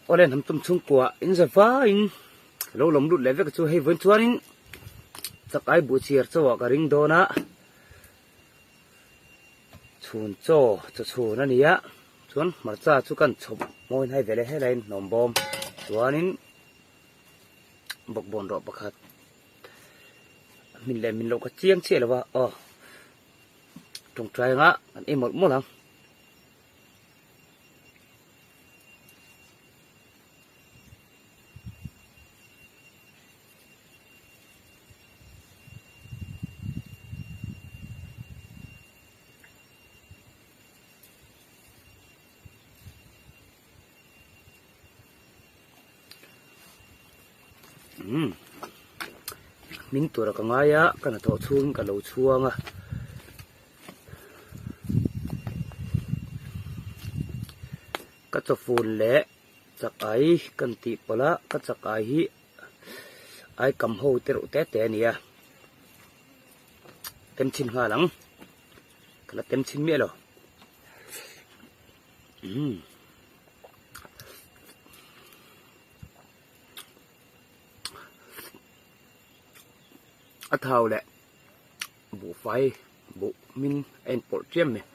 Awle hnam tum chhungkua in za vaiin lo lawm lut leh vek chu hei vawiin chuanin chak ai buh chhiar chaw ah ka ring dawn a chhun chaw chaw chhun a ni a chuan hmarcha chu kan chhawp mawi hnai ve leh helaiin hnawm bawm chuanin bawkbawn rawh pakhat hmin leh hmin loh ka chiang chiah lo a aw tawngtai anga kan ei mawlh mawlh ang. Umm hming tura ka ngai a ka hnathawh chhungin ka lo chhuang a. Ka chawfun leh chak ai kan tih pawlh a ka chak ai hi ai kam ho te reuh te te a ni a tem chhin nghal ang ka la tem chhin miah lo umm. A thau leh buhfai buh hming a inpawlh chiam mai.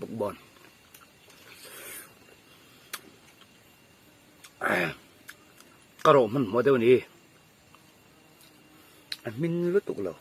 Bawkbawn. Ka rawh hmanhmawh deuh a ni. A hmin lutuk lo.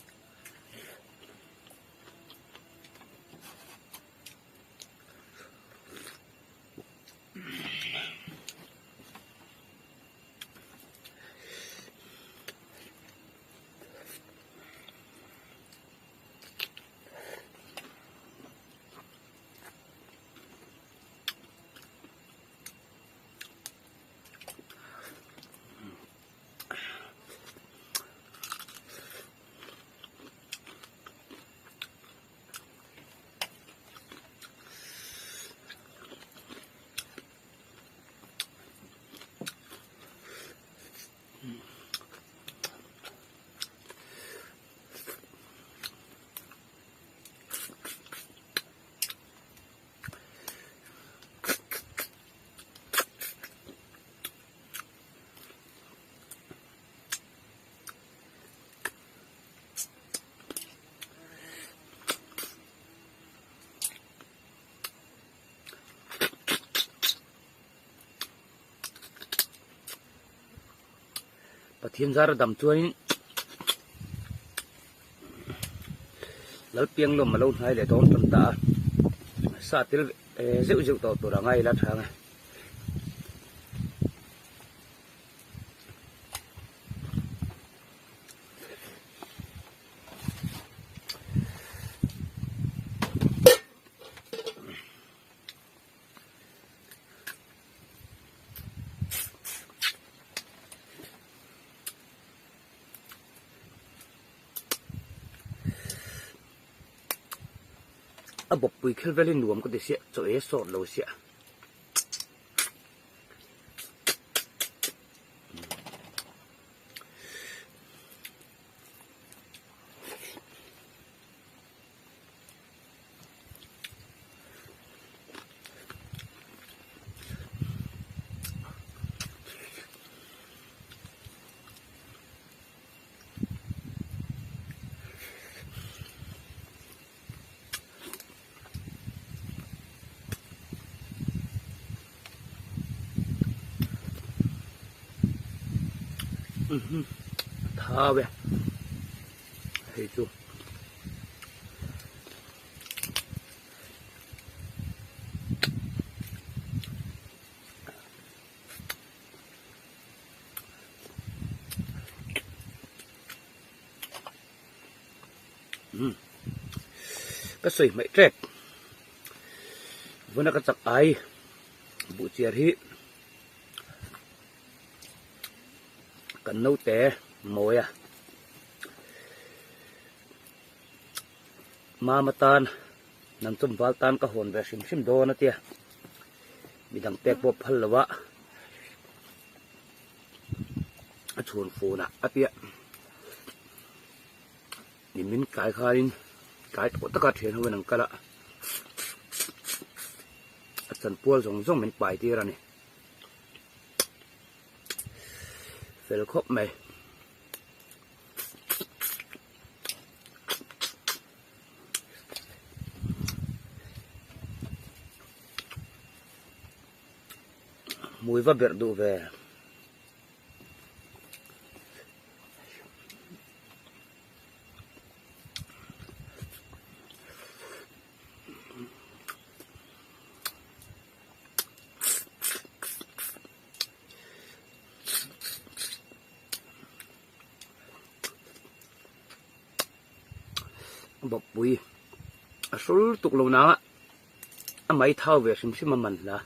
Pathian zara dam chuanin Lalpiang lawm a lo hnai leh dawn tan ta a, sa tel zeuh zeuh tawh tur a ngai ila tha ang e. A bawppui khel vel hi nuam ka ti siah chaw ei a sawt lo siah. Thau e hei chu. Ka sawi hmaih tep. Vuna ka chak ai buh chiar hi kan naute mawi a. Mama tan nan chawm val tan ka hawn ve hrim hrim dawn a tia. Midang pek pawh phal lo a. A chhun fun ah a tia. Ni min tlai khanin tlai tawh taka thian ho in an kal a. A chanpual zawng zawng min pai tir a ni. Fel khawp mai. Hmui va berh duh ve. Bawkpui a hrul tuk lo nang a a mai thau ve hrim hrim a man hla.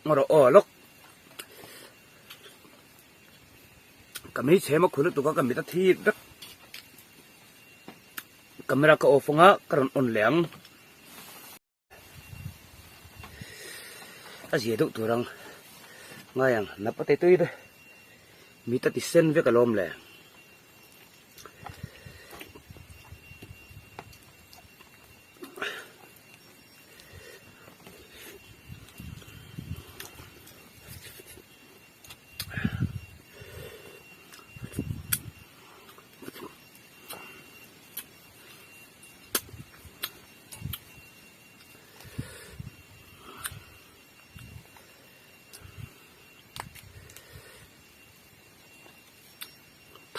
Ngaw rawh aw lawk ka hmeichhe maw khul lutuk a ka mit a thik vek camera ka off anga ka rawn on leh ang. A zia deuh tur ang ngai ang nap a tei tui te mit a ti sen vek alawm le.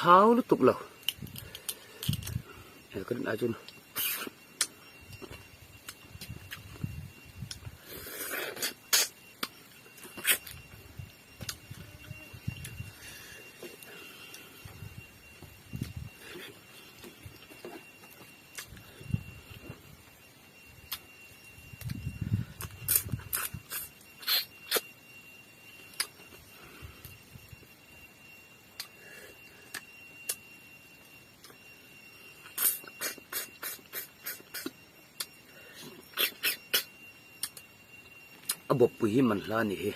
Thau lutuk lo he ka rin ai chuan. A bawppui hi man hla a nih hi.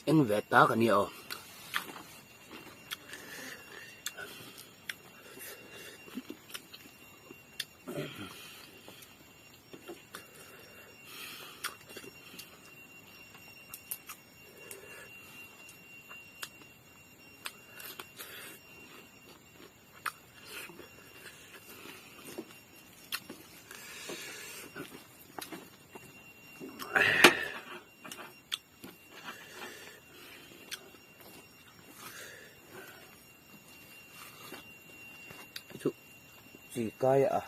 Eng ve tak a nia aw. Chu chi kai a.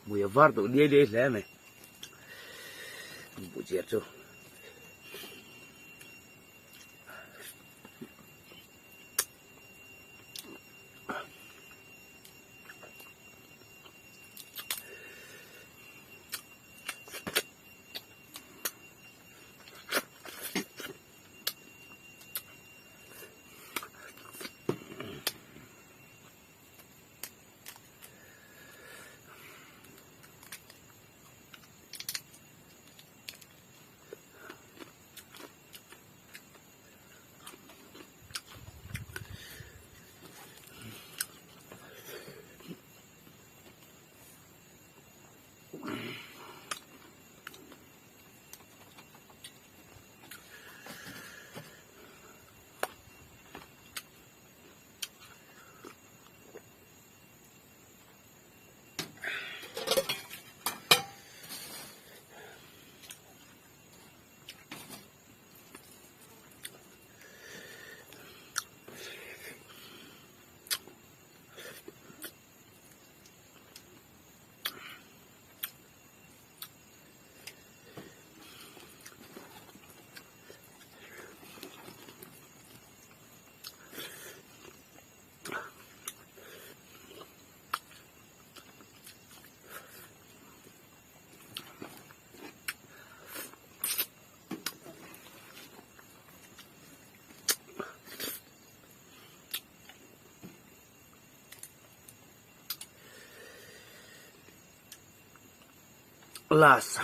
Mui a var duh diai diai hle mai buh chiar chu. Last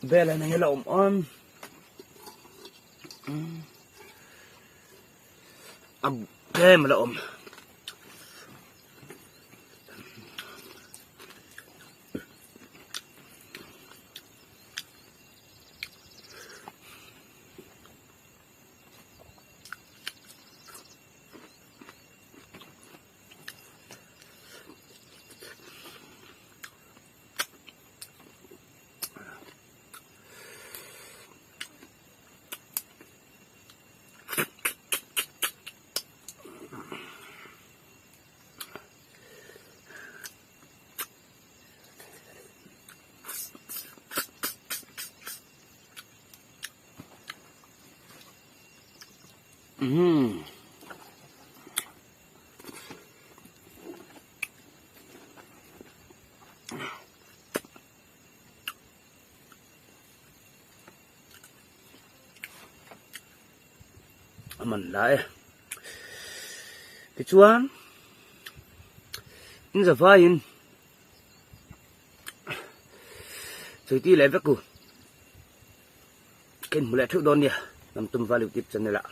Bela na hila um on. A tlem a la awm. Umm. A man lai e. Tichuan in zavaiin. Chawitui leh vek u. Ka inhmu leh theuh dawn nia, Namtum Val Youtube channel ah.